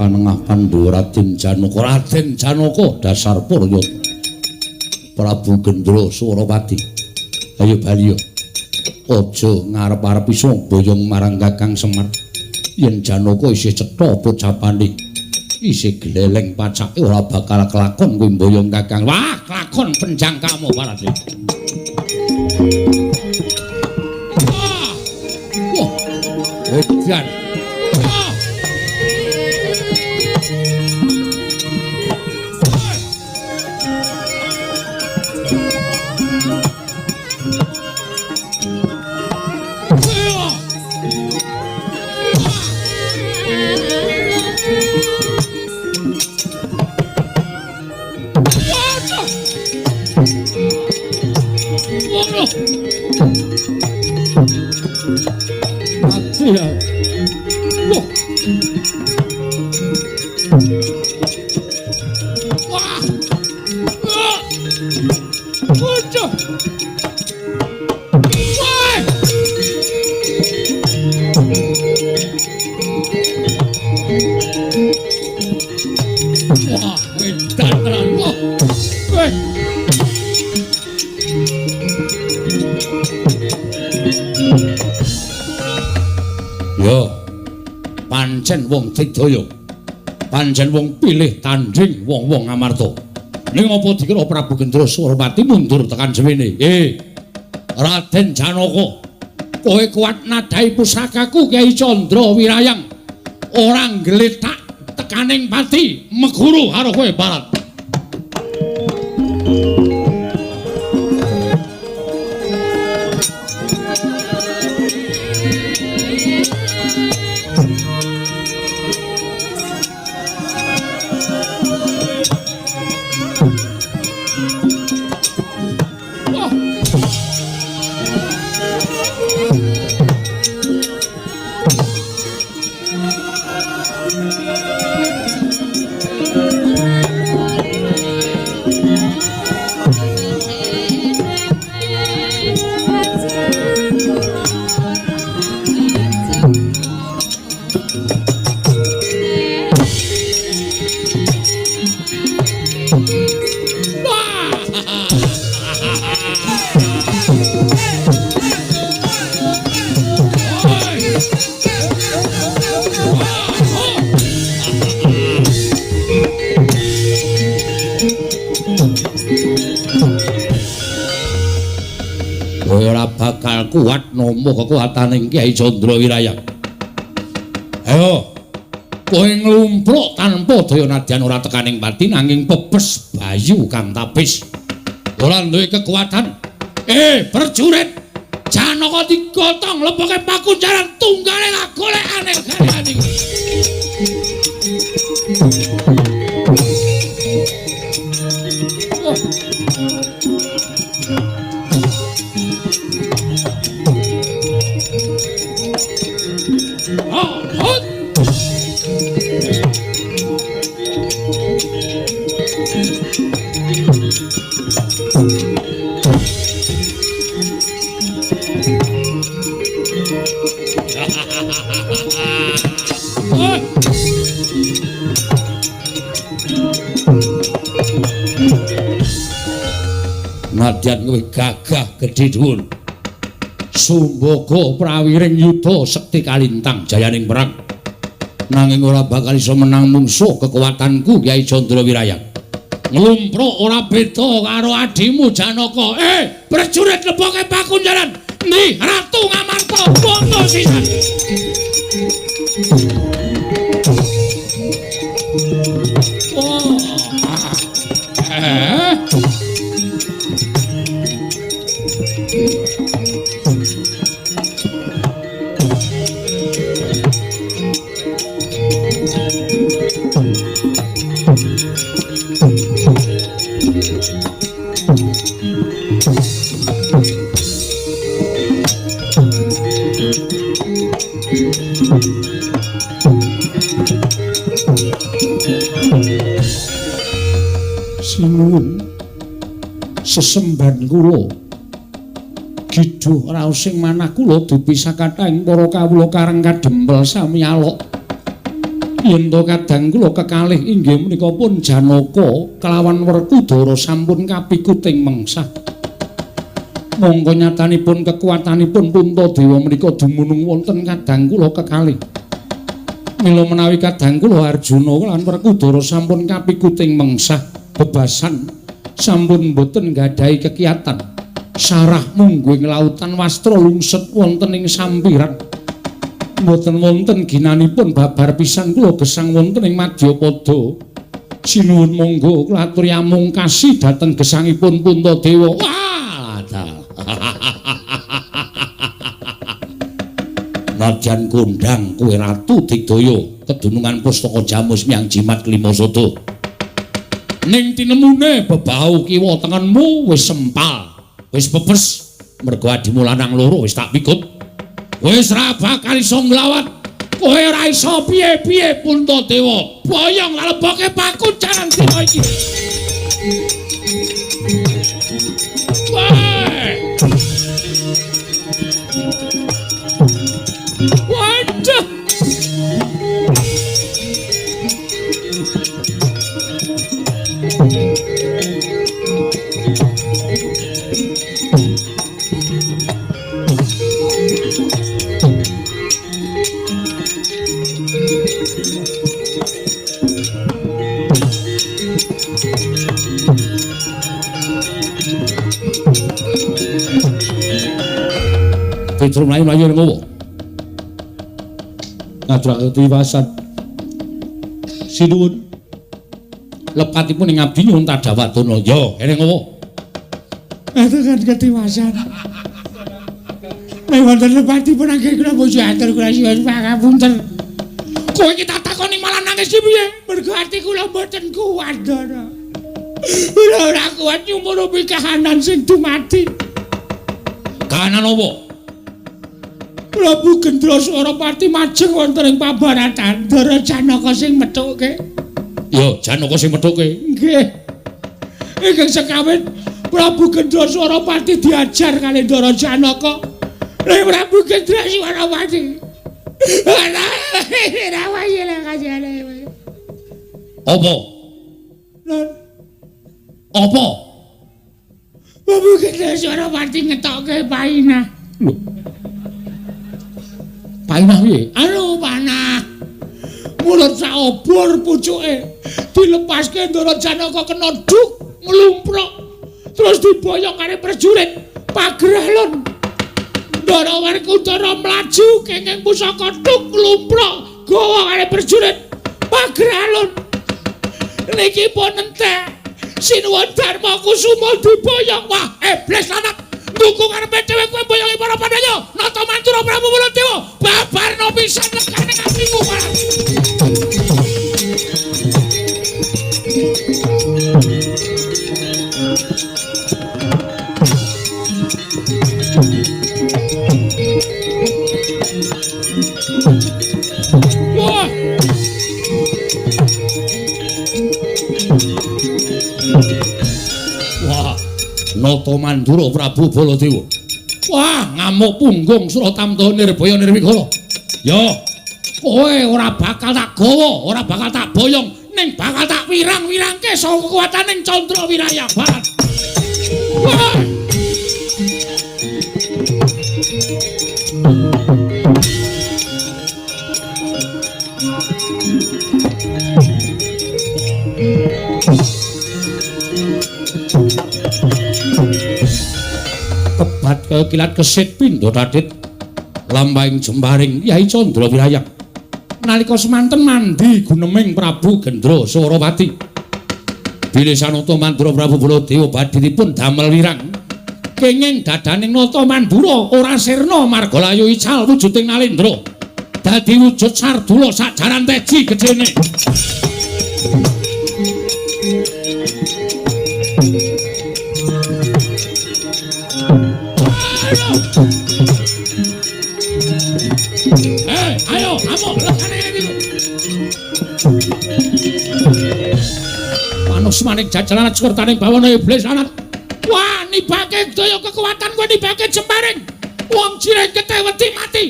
Panengah Pandhawa Raden Janaka. Raden Janaka dasar purya Prabu Gendra Surapati. Ayo bali yo. Aja ngarep-arep iso boyong marang Kakang Semar. Yen Janaka isih cetha pocapane, isih gleleng pacake ora bakal kelakon kuwi mboyong Kakang. Wah, kelakon penjangkamu Parade. Wah, edan. Pancen wong digdaya, pancen wong pilih tanding wong-wong Amarta. Ning apa dikira Prabu Gendra Surapati mundur tekan semene? Raden Janaka, kowe kuat nadai pusakaku Kyai Candra Wirayang. Ora nggletak tekaning pati meguru karo kowe Barat. Bakal kuat nampa kekuatane Kyai Candra Wirayang. Ayo, kowe nglumpruk tanpa daya nadyan ora tekaning pati nanging pepes bayu kang tapis. Ora duwe kekuatan. Prajurit, Janaka digotong leboke pakunjaran tunggale golekane garwane. Nadyan kowe gagah gedhe dhuwur. Sumbaga prawiring yuda sekti kalintang jayaning perang. Nanging ora bakal iso menang mungsuh kekuatanku Kyai Candra Wirayang. Nglumpruk ora beda karo adimu Janaka. Prajurit leboke pakunjaran. Ndi Ratu Ngamarta bondo sisan. Sinuwun sesembahan kula giduh raos sing manah kula dupi sakathahing para kawula karang kadempel sami alok. Yen to kadang kula kekalih inggih menika pun Janaka kelawan Werkudara sampun kapikuting mengsah. Mongko nyatanipun kekuatanipun Puntadewa menika dumunung wonten kadang kula kekalih. Mila menawi kadang kula Arjuna lan Werkudara sampun kapikuting mengsah bebasan sampun boten nggadahi kekiatan. Sarah mungguh ing lautan wastra lungset wonten ing sampiran. Mboten wonten ginanipun babar pisan kula gesang wonten ing Madyapada. Sinuwun monggo kula aturi amungkasi dhateng gesangipun Puntadewa. Wah, Nadyan kondang kowe ratu digdaya kedunungan pustaka jamus miyang jimat kelima sada. Ning tinemune bebau kiwa tengenmu wis sempal, wis pepes mergo adimu lanang loro wis tak pikut. Wis ra bakal iso nglawan. Kowe ora iso piye-piye Puntadewa. Boyong leboke pakunjaran dina iki. Waduh. Petro mlayu-mlayu ngowo. Ngaturake tiwasan. Sinuwun. Lepatipun ing abdi nyuwun tadhawadana. Ya, kene ngowo. Aturake ketiwasan. Nek wonten lepatipun anggen kula puji atur kula nyuwun pangapunten. Kowe iki tak takoni malah nangis iki piye? Mergo ati kula mboten kuat, Ndara. Kula ora kuat nyumurupi kahanan sing dumadi. Kahanan apa? Prabu Gendra Swarapati majeng wonten ing pabaratan Ndara Janaka sing methuke. Ya, Janaka sing methuke. Nggih. Ingkang sekawin Prabu Gendra Swarapati diajar kali Ndara Janaka. Nek Prabu Gendra Swarapati. Apa? Apa? Prabu Gendra Swarapati ngetokke painah. Lho. Painah piye? Anu panah. Mulut saobor pucuke dilepaske Ndara Janaka kena duk nglumpruk. Terus diboyong karo prajurit Pageralun. Ndara Werkudara mlaju kenging pusaka duk nglumpruk gawa karo prajurit Pageralun. Niki pun entek. Sinuwun Darma Kusuma diboyong. Wah, iblis lanang. Dukung karepe dhewe kowe boyongi para Pandhawa. Nata Mantura Prabu Baladewa. Babarno pisan lekane atimu. Wah. Wah. Nata Mandura Prabu Baladewa. Wah, ngamuk punggung Suratamta Nirbaya Nirwikala. Ya, kowe ora bakal tak gawa, ora bakal tak boyong, ning bakal tak wirang-wirangke saka kekuwataning Candra Wiraya Barat. Wah. Kebat kaya kilat kesit pindha tadhit lampahing jembaring Kyai Candra Wirayang. Nalika semanten mandi guneming Prabu Gendra Swarapati. Bilih sanata Mandura Prabu Baladewa badhitipun damel wirang. Kenging dadaning Nata Mandura ora sirna marga layu ical wujuding Nalendra. Dadi wujud sardula sajaran teji gedene. Ayo, amuk lekane ngene iki. Manus maning jajalan sekertaning bawana iblis lanat. Wah, nibake daya kekuatan kowe nibake jembaring. Wong jireng getih wedi mati.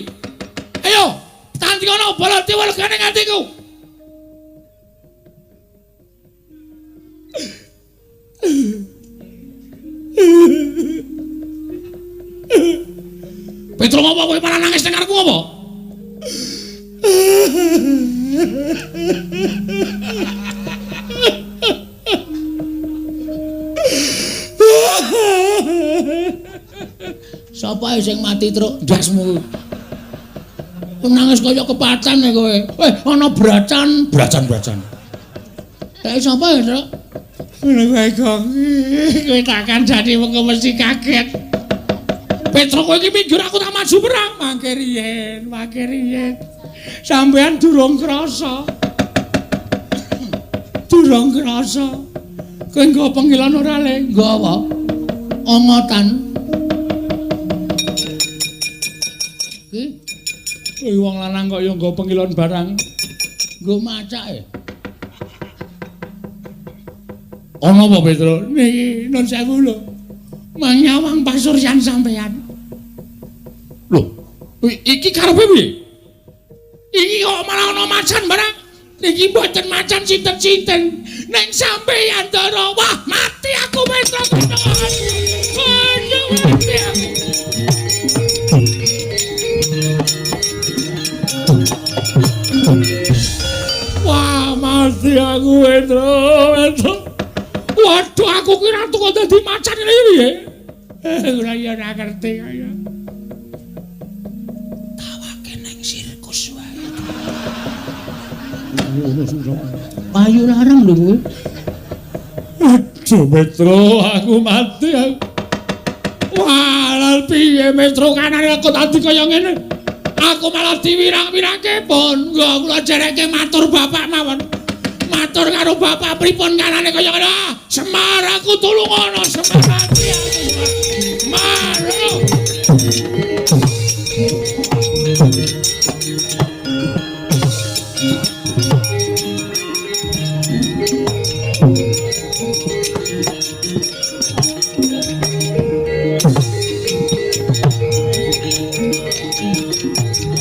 Ayo, tandingono Baladewa legane atiku. Petro apa kowe malah nangis nang ngarepku apa? Sapa sing mati, Truk? Ndasmu. Nangis kaya kepacan e kowe. Eh, ana bracan, bracan-bracan. Kae sapa ya, Truk? Ngono kowe kok. Kowe tak kandhani mengko mesti kaget. Petro kowe iki minggir aku tak maju perang. Mangke riyen, mangke riyen. Sampeyan durung krasa. Durung krasa. Kowe nggo pengilon ora le? Nggo apa? Ongotan. Ki kowe wong lanang kok ya nggo pengilon barang. Nggo macake. Ana apa Petro? Niki nun sewu lho. Manyawang pasuryan sampeyan. Lho, iki karepe piye? Iki kok malah ana macan barang. Niki mboten macan sinten-sinten. Ning sampeyan Ndara. Wah, mati aku Petro. Aduh, mati aku. Wah, mati aku Petro. Petro. Waduh, aku kira kok dadi macan ngene iki piye? Ora ya ora ngerti kaya. Tawake nang sirkus wae. Payu larang lho kowe. Aduh, Petro, aku mati aku. Wah, lha piye Petro kanane aku dadi kaya ngene? Aku malah diwirang-wirangke pun. Nggo kula jereke matur bapak mawon. Matur karo bapak pripun kanane kaya ngene. Semar aku tulungono, Semar mati aku. Semar.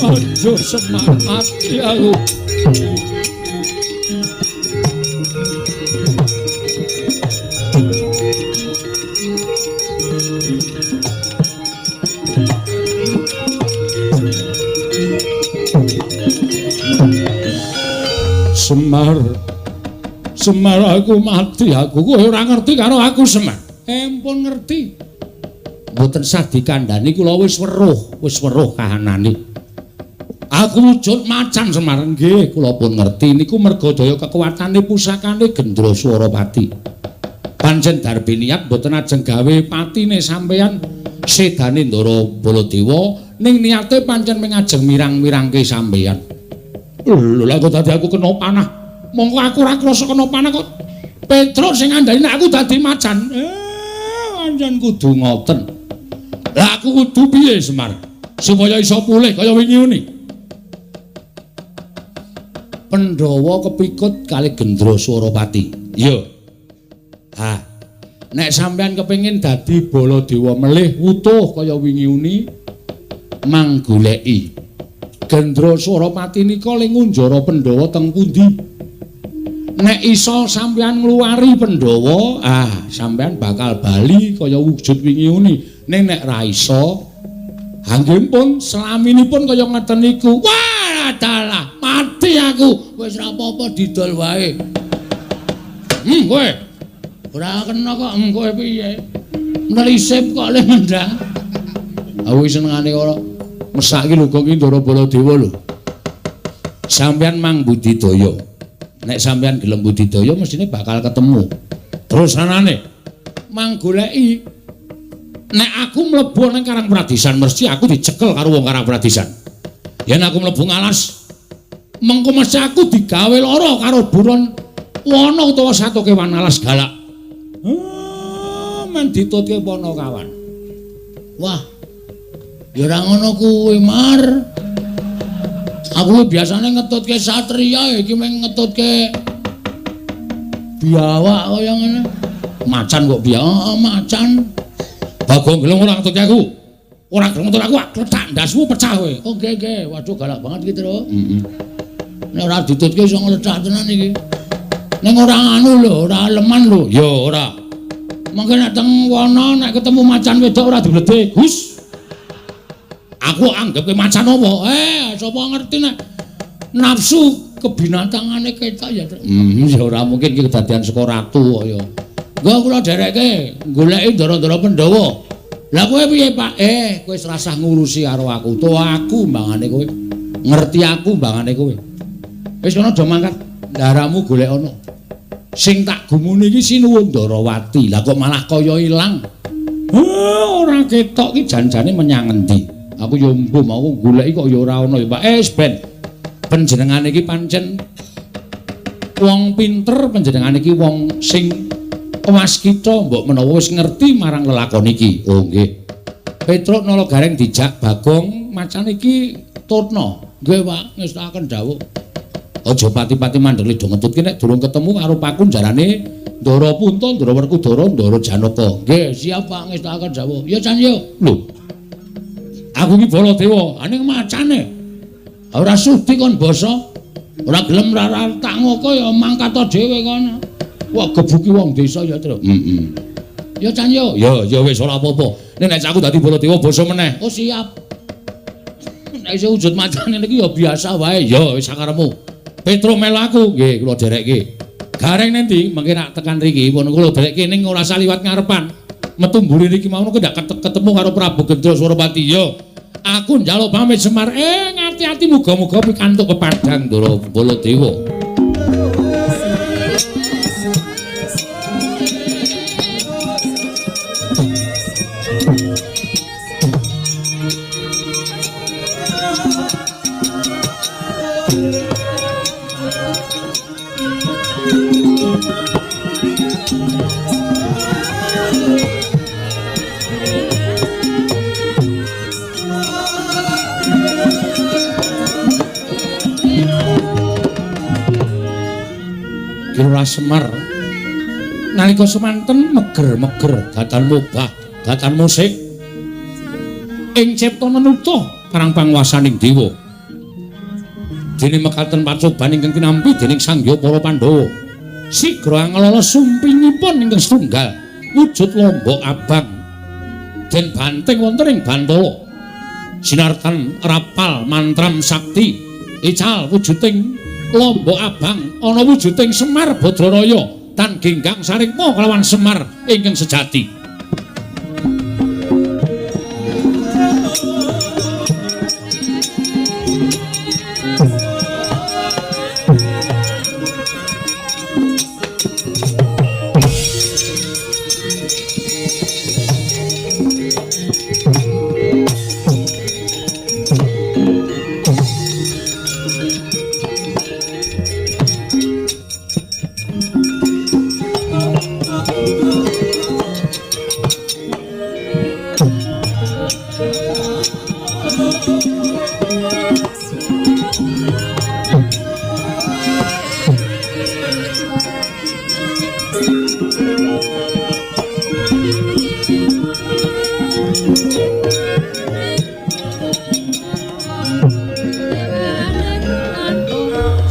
Aduh, Semar mati aku. Semar, Semar aku mati aku. Kowe ora ngerti karo aku Semar. Empun ngerti. Mboten sah dikandhani kula wis weruh kahanane. Aku wujud macan Semar. Nggih, kula pun ngerti niku merga daya kekuatane pusakane Gendra Swarapati. Pancen darbe niat mboten ajeng gawe patine sampeyan sedane Ndara Baladewa, ning niate pancen mung ajeng mirang-mirangke sampeyan. Lho, lha kok dadi aku kena panah. Mongko aku ora krasa kena panah kok. Petro sing ngandhani nek aku dadi macan. Pancen kudu ngoten. Lah aku kudu piye Semar? Supaya iso pulih kaya wingi uni. Pandhawa kepikut kali Gendra Swarapati. Iya. Ha. Nek sampeyan kepengin dadi Baladewa melih wutuh kaya wingi uni, manggoleki Gendra Swarapati nika le ngunjara Pandhawa teng pundi? Nek iso sampeyan ngluwari Pandhawa, ah sampeyan bakal bali kaya wujud wingi uni. Ning nek ra iso, nggih pun selaminipun kaya ngeten niku. Wah, dalah, mati aku. Wis ra apa-apa didol wae. Kowe. Ora kena kok, kowe piye? Nelisip kok le mendang. Aku senengane ora mesake lho kok iki Ndara Baladewa lho. Sampeyan mang budidaya. Nek sampeyan gelem budidaya mestine bakal ketemu. Terus anane mang goleki. Nek aku mlebu nang Karang Pradisan mesti aku dicekel karo wong Karang Pradisan. Yen aku mlebu ngalas mengko mesti aku digawe lara karo buron wana utawa satu kewan alas galak. Men ditutke pana kawan. Wah. Ya ora ngono kuwi, Mar. Aku biasane ngetutke satria, iki mung ngetutke biawak kaya ngene. Macan kok biawak, macan. Bagong gelem ora ngetutke aku. Ora gelem ngetut aku, kletak ndasmu pecah kowe. Oh nggih nggih, waduh galak banget iki, Tru. Heeh. Nek ora ditutke iso ngletak tenan iki. Ning ora anu lho, ora leman lho. Ya ora. Mangke nek teng wana nek ketemu macan wedok ora dibledek, Gus. Aku anggap kowe macan apa? Sapa ngerti nek nafsu kebinatangane ketok ya. Ya ora mungkin iki kedadian saka ratu kok ya. Nggo kula dherekke goleki ndara-ndara Pandhawa. Lah kowe piye, Pak? Kowe wis rasah ngurusi karo aku. To aku mbangane kowe. Ngerti aku mbangane kowe. Wis kono do mangkat. Ndaramu golek ana. Sing tak gumuni iki Sinuwun Ndarawati. Lah kok malah kaya ilang. Ora ketok iki jan-jane menyang endi? Aku ya mbuh mau goleki kok ya ora ana ya, Pak. Wis ben. Panjenengane iki pancen wong pinter, panjenengane iki wong sing waskita mbok menawa wis ngerti marang lelakon iki. Oh nggih. Petruk Nala Gareng dijak Bagong macan iki tutna. Nggih, Pak, ngestakaken dawuh. Aja pati-pati mandeg lido ngetut ki nek durung ketemu karo pakunjarane Ndara Punta, Ndara Werkudara, Ndara Janaka. Nggih, siap Pak, ngestakaken dawuh. Ya Chan yo. Lho. Aku iki Baladewa, aning macane. Ora sudi kon basa. Ora gelem ora tak ngoko ya mangkat dhewe kono. Wah gebuki wong desa ya, Tru. Heeh. Ya Chan yo. Ya ya wis ora apa-apa. Nek aku dadi Baladewa basa meneh. Oh siap. Nek iso wujud macane niki ya biasa wae. Ya wis sakarepmu. Petruk melu aku. Nggih, kula dherekke. Gareng nanti mengke nek tekan riki pun kula dherekke ning ora saliwat ngarepan. Metu mburi riki mau ndak ketemu karo Prabu Gendra Surapati. Ya. Aku njaluk pamit Semar. Ngati-ati muga-muga pikantuk pepadang Ndara Baladewa. Kira Semar nalika semanten meger-meger datan mubah datan musik ing cipta menutuh parang panguwasaning dewa. Dene mekaten pacoban ingkang tinampi dening Sang Hyang para Pandhawa. Sigra anglala sumpingipun ingkang setunggal wujud lombok abang den banting wonten ing bantala. Sinartan rapal mantram sakti ical wujuding lombok abang ana wujuding Semar Badraraya tan genggang sarikma kelawan Semar ingkang sejati.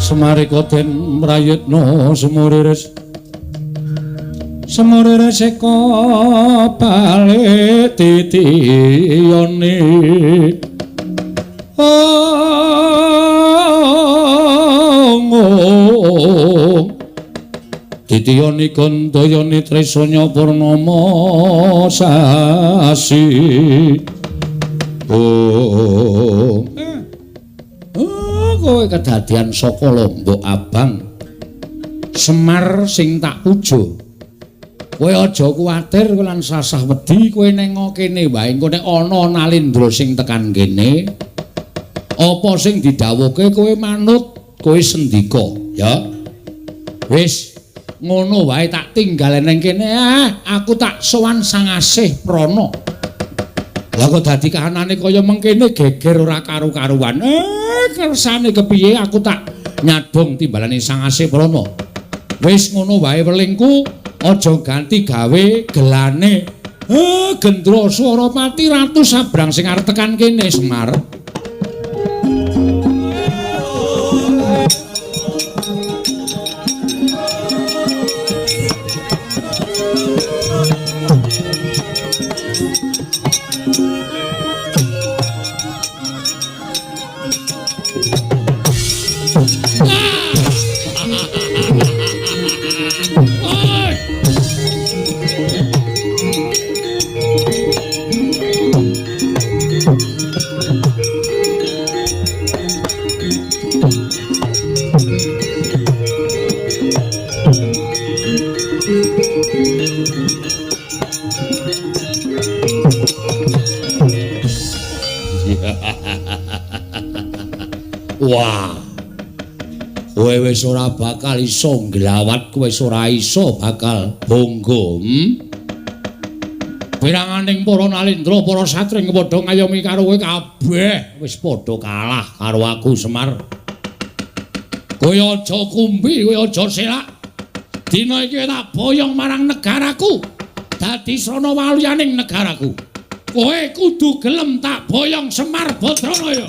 Semarika den mrayitna semuriris semuriris eka balik titiyane ong titiyane gandayane tresanya purnama sasi. Oh, kowe kedadian saka lombok abang Semar sing tak puja. Kowe aja kuwatir lan sasah wedi, kowe neng kene wae. Engko nek ana Nalindra sing tekan kene, apa sing didhawuhke kowe manut, kowe sendika, ya. Wis ngono wae tak tinggal neng kene. Aku tak sowan Sang Asih Prana. Lah kok dadi kahanane kaya mengkene geger ora karu-karuan. Kersane kepiye aku tak nyadong timbalane Sang Asih Prana. Wis ngono wae welingku, aja ganti gawe gelane. Gendra Surapati ratu sabrang sing arep tekan kene Semar. Wah. Kowe wis ora bakal iso nglawat, kowe wis ora iso bakal bangga. Piranganing para nalendra, para satring padha ngayomi karo kowe kabeh wis padha kalah karo aku Semar. Kowe aja kumbi, kowe aja selak. Dina iki tak boyong marang negaraku. Dadi srana waluyaning negaraku. Kowe kudu gelem tak boyong Semar Badranaya.